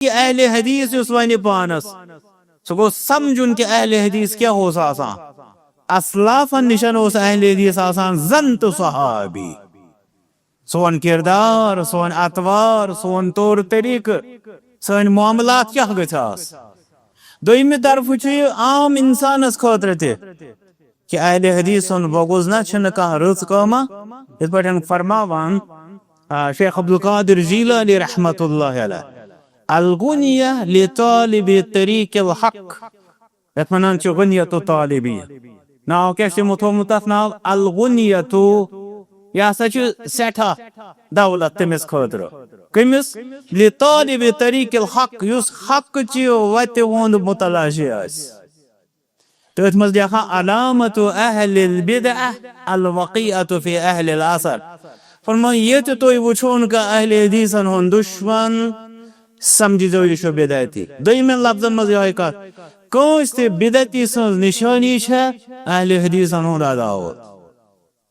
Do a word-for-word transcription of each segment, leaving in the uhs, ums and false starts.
یہِ اہل حدیث یُس ونہِ پانس، سُہ گوٚژھ سمجھُن کہِ اہل حدیث کیٛاہ اوس آسان۔ اسلافن نِشن اوس اہل حدیث آسان زن تہٕ صحابی۔ سون کردار، سون اطوار، سون طور طریقہٕ، سٲنۍ معاملات کیٛاہ گٔژھۍ آسٕنۍ؟ دوٚیمہِ طرفہٕ چھُ یہِ عام انسانس خٲطرٕ تہِ کہِ اہل حدیث سُنٛد بغض نہ چھُنہٕ کانٛہہ رٕژ کٲمہ۔ یِتھ پٲٹھۍ فرماوان، آ، شیخ عبدالقادر جیلانی رحمتہ اللہ علیہ، الغنیہ لطالب طریق الحق، یتھ ونان چھِ غنیت طالبی۔ ناو کیٛاہ چھُ تِمو تھوٚومُت تتھ ناو؟ الغنیت۔ یہِ ہسا چھُ سٮ۪ٹھاہ دولت تٔمِس خٲطرٕ۔ کٔمِس؟ لطالب طریق الحق، یُس حق چہِ وتہِ ہُنٛد متلاشی آسہِ۔ تٔتھۍ منٛز لیکھان، علامت اہل البدعہ الوقیعۃ فی اہل الاثر۔ فرمان، ییٚتہِ تُہۍ وٕچھون کانٛہہ اہل حدیثن ہُنٛد دشمن، سمجھزیو یہِ چھُ بدعتی۔ دوٚیمٮ۪ن لفظن منٛز یِہوٚے کتھ، کٲنٛسہِ تہِ بدعتی سٕنٛز نشٲنی چھےٚ اہل حدیثن ہُنٛد عداوت،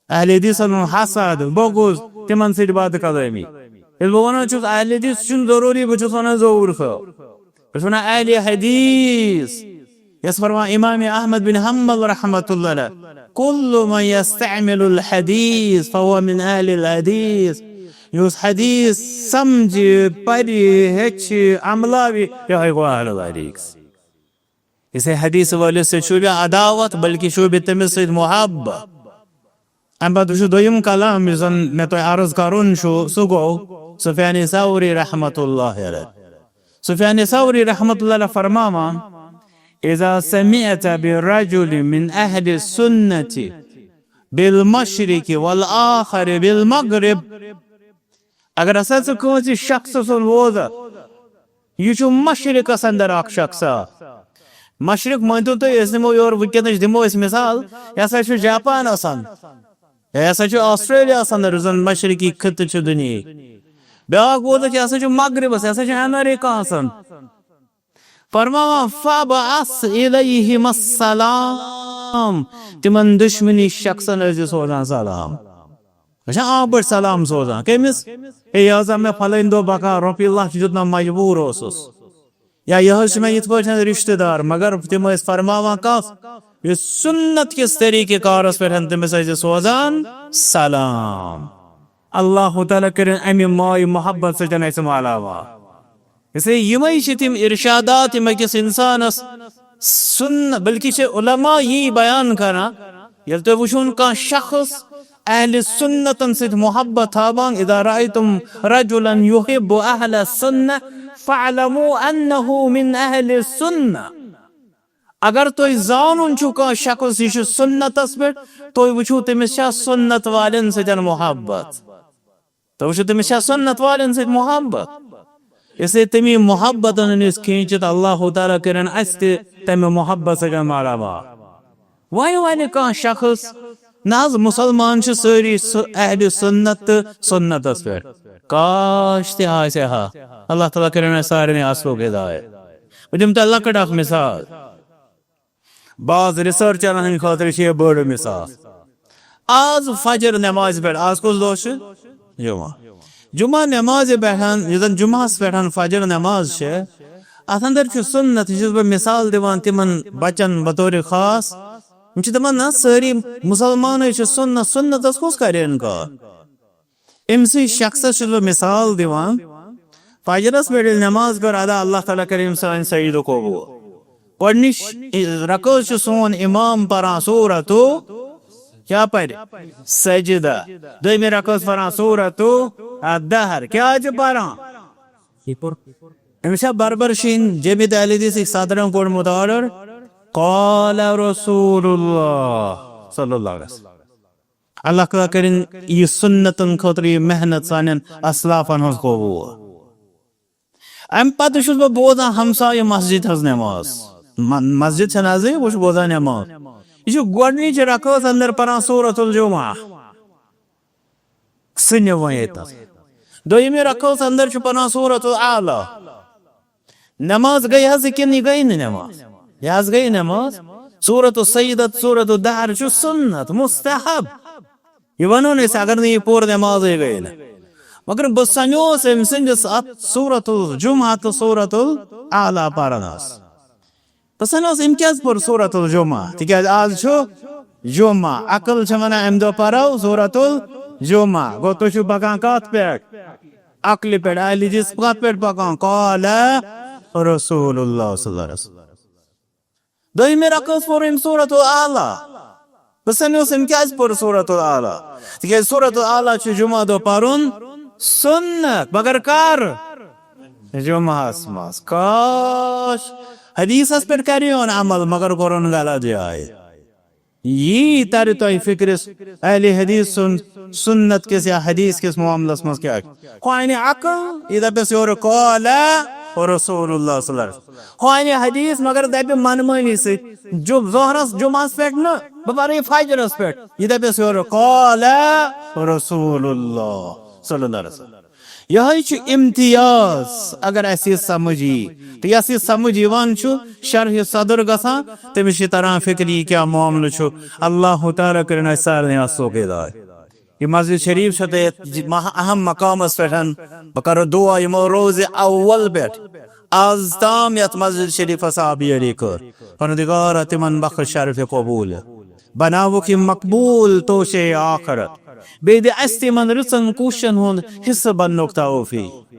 اہل حدیثن ہُنٛد حسد، بغض، تِمن سۭتۍ بد کلامی۔ ییٚلہِ بہٕ ونان چھُس اہل حدیث، چھُنہٕ ضروٗری بہٕ چھُس ونان ظہور صٲب، بہٕ چھُس ونان اہل حدیث۔ یس فرمان امام احمد بن حنبل رحمۃ اللہ علیہ، کل من یستعمل الحدیث فهو من اہل الحدیث، یُس حدیث سمجھِ، پرِ، ہیٚچھِ، عملاوِ، یِہوٚے گوٚو اہل الحدیث۔ اسے حدیث وٲلِس سۭتۍ چھُ بیٚیہِ عداوت، بلکہِ چھُ بیٚیہِ تٔمِس سۭتۍ محبت۔ امہِ پتہٕ وٕچھو دوٚیِم کلام، یُس زن مےٚ تۄہہِ عرض کرُن چھُ، سُہ گوٚو سفیان ثوری رحمۃ اللہ علیہ۔ سفیان ثوری رحمۃ اللہ علیہ فرماوان، اذا سمعت برجل من اہل السنة بالمشرق والآخر بالمغرب، اگر ہسا ژٕ کٲنٛسہِ شخص سُنٛد بوزکھ، یہِ چھُ مشرقس اندر اکھ شخص۔ مشرق مٲنتو تُہۍ، أسۍ نِمو یور وٕنکیٚنٕچ دِمو أسۍ مثال، یہِ ہسا چھُ جاپانس اندر، یہِ ہسا چھُ آسٹریلیاہس اندر، یُس زن مشرقی خطہٕ چھُ دُنیہٕکۍ۔ بیٛاکھ بوزکھ، یہِ ہسا چھُ مغربس، یہِ ہسا چھُ امریکاہس اندر۔ فرماوان، فابعث الیہم السلام، تِمن دشمنی شخصن ٲسۍ زِ سوزان سلام۔ وٕچھان، آ، بٔڑۍ سلام سوزان۔ کٔمِس؟ ہے، یہِ حظ آو مےٚ فلٲنۍ دۄہ بکار، رۄپیہِ لچھ دیُت نہ، مجبوٗر اوسُس۔ یا یہِ حظ چھُ مےٚ یِتھ پٲٹھۍ رشتہٕ دار، مگر تِم ٲسۍ فرماوان کَتھ؟ یُس سُنت کِس طریٖقہٕ کارس پٮ۪ٹھ تٔمِس ٲسۍ سوزان سلام۔ اللہ تعالیٰ کٔرِن اَمہِ مایہِ محبت سۭتۍ اَسہِ مالا مال۔ اس لیے یِمے چھِ تِم ارشادات یِم أکِس اِنسانس سُن-، بلکہِ چھِ علماء یی بیان کران، ییٚلہِ تُہۍ وٕچھُن کانٛہہ شخص اہل سُنتن سۭتۍ محبت تھاوان، اذا رأیتم رجلا یحب اہل السنة فاعلموا انه من اہل السنة۔ اگر تُہۍ زانُن چھُو کانٛہہ شخص یہِ چھُ سُنتس پٮ۪ٹھ، تُہۍ وٕچھِو تٔمِس چھا سُنت والٮ۪ن سۭتۍ محبت۔ تو وٕچھِو، تٔمِس چھا سُنت والٮ۪ن سۭتۍ محبت۔ اس لیے تٔمی محبتن أنۍ أسۍ کھیٖنچِتھ، اللہ تعالیٰ کٔرِن اَسہِ تہِ تَمہِ محبت سۭتۍ مالا مال۔ وۄنۍ وَنہِ کانٛہہ شخص، نہ حظ، مُسلمان چھِ سٲری سُہ اہلِ سُنت تہٕ سُنتس پٮ۪ٹھ۔ کاش تہِ آسہِ ہا۔ اللہ تعالیٰ کٔرِن اَسہِ سارنٕے اَصلُک ہدایت۔ بہٕ دِمہٕ تۄہہِ لۄکٕٹ اکھ مثال۔ بعض ریسرچرن ہٕنٛدِ خٲطرٕ چھِ یہِ بٔڑ مثال۔ آز فجر نمازِ پٮ۪ٹھ، آز کُس دۄہ چھُ؟ جمعہ۔ جمعہ نمازِ پٮ۪ٹھ، یُس زن جمعہس پٮ۪ٹھ فجر نماز چھِ، اتھ اندر چھُ سُنت، یہِ چھُس بہٕ مثال دِوان تِمن بچن بطور خاص۔ یِم چھِ دپان، نہ، سٲری مسلمانٕے چھِ سُنت، سُنتس کُس کرِ انکار؟ أمۍ سٕے شخصس چھُس بہٕ مثال دِوان۔ فجرس پٮ۪ٹھ ییٚلہِ نماز کٔر ادا، اللہ تعالیٰ کٔرِن سٲنۍ سجدٕ قبوٗل۔ گۄڈٕنِچ رکٲژ چھُ سون امام پران سورتُ، کیٛاہ پرِ؟ سجدہ۔ دوٚیمہِ رکٲژ پران سورتُ الدہر۔ کیٛاہ چھِ پران؟ أمِس چھا بربر شیٖن جمعیت اہل حدیثٕکۍ صدرن کوٚڑمُت آرڈر؟ قال رسول اللہ صلی اللہ علیہ وسلم۔ اللہ تعالیٰ کٔرِن یہِ سُنتن خٲطرٕ یہِ محنت سانٮ۪ن اسلافن ہٕنٛز قبوٗل۔ امہِ پتہٕ چھُس بہٕ بوزان ہمسایہِ مسجد ہٕنٛز نماز۔ م-، مسجد چھےٚ نزدیٖک، بہٕ چھُس بوزان نماز۔ یہِ چھُ گۄڈٕنِچ رکٲژ اندر پران سورۃ الجمعہ۔ سُہ نِوان ییٚتہِ نَس۔ دوٚیمہِ رکٲژ اندر چھُ پران سورۃ الاعلیٰ۔ نماز گٔے حظ یہِ کِنہٕ یہِ گٔے نہٕ نماز؟ یہِ حظ گٔے نماز۔ سورۃ السجدہ، سورۃ الدہر چھُ سُنت، مستحب۔ یہِ وَنو نہٕ أسۍ، اگر نہٕ یہِ پوٗرٕ نمازٕے گٔے نہٕ۔ مگر بہٕ سنیوس أمۍ سٕنٛدِس اَتھ سورت الجمعہ تہٕ سورت الاعلیٰ پرنس۔ بہٕ سنیوس أمۍ کیٛازِ پوٚر سورت الجمعہ؟ تِکیٛازِ آز چھُ جمعہ، عقل چھِ ونان اَمہِ دۄہ پرو سورت الجمعہ۔ گوٚو تُہۍ چھِو پکان کتھ پٮ۪ٹھ؟ عقلہِ پٮ۪ٹھ۔ اہلِ حدیث کتھ پٮ۪ٹھ پکان؟ قال رسول اللہ صلی اللہ علیہ وسلم۔ دوٚیمہِ رکعت پوٚر أمۍ سورت الاعلیٰ۔ بہٕ سنیوس أمۍ کیٛازِ پوٚر سورت الاعلیٰ؟ تِکیٛازِ سورت الاعلیٰ چھُ جمعہ دۄہ پرُن سنت، مگر کر؟ جمعہس منٛز۔ کاش حدیثس پٮ۪ٹھ کریون عمل، مگر کوٚرُن غلط جایہِ۔ یی ترِ تۄہہِ فکرس اہلِ حدیث سُنٛد سنت کِس یا حدیث کِس معاملس منٛز کیٛاہ چھُ۔ ہُہ انہِ عقل، یہِ دپٮ۪س یورٕ قال رسول اللہ صلی اللہ علیہ وسلم۔ ہُہ انہِ حدیث مگر دپہِ من مٲنی سۭتۍ، جم-، ظہرس جمعس پٮ۪ٹھ نہٕ، بہٕ پرٕ یہِ فجرس پٮ۪ٹھ۔ یہِ دپٮ۪س یورٕ قال رسول اللہ صلی اللہ علیہ وسلم۔ یہے چھُ امتیاز، اگر اسہِ یہِ سمجھ یی۔ تہٕ یس یہِ سمجھ یِوان چھُ، شرح صدر گژھان، تٔمِس چھِ تران فکر یہِ کیٛاہ معاملہٕ چھُ۔ اللہ تعالیٰ کٔرِن اسہِ سارنٕے آسوکے دار۔ یہِ مسجد شریف چھےٚ تۄہہِ یتھ مح-، اہم مقامس پٮ۪ٹھ۔ بہٕ کرٕ دعا یِمو روزِ اول پٮ۪ٹھ آز تام یتھ مسجد شریفس آبیٲری کٔر۔ پروردگارا، تِمن بخش شرف قبول۔ بناوُکھ یہِ مقبول توشے آخرت۔ بیٚیہِ دِ اسہِ تہِ یِمن رٕژن کوٗششن ہُنٛد حصہٕ بننُک توفیق۔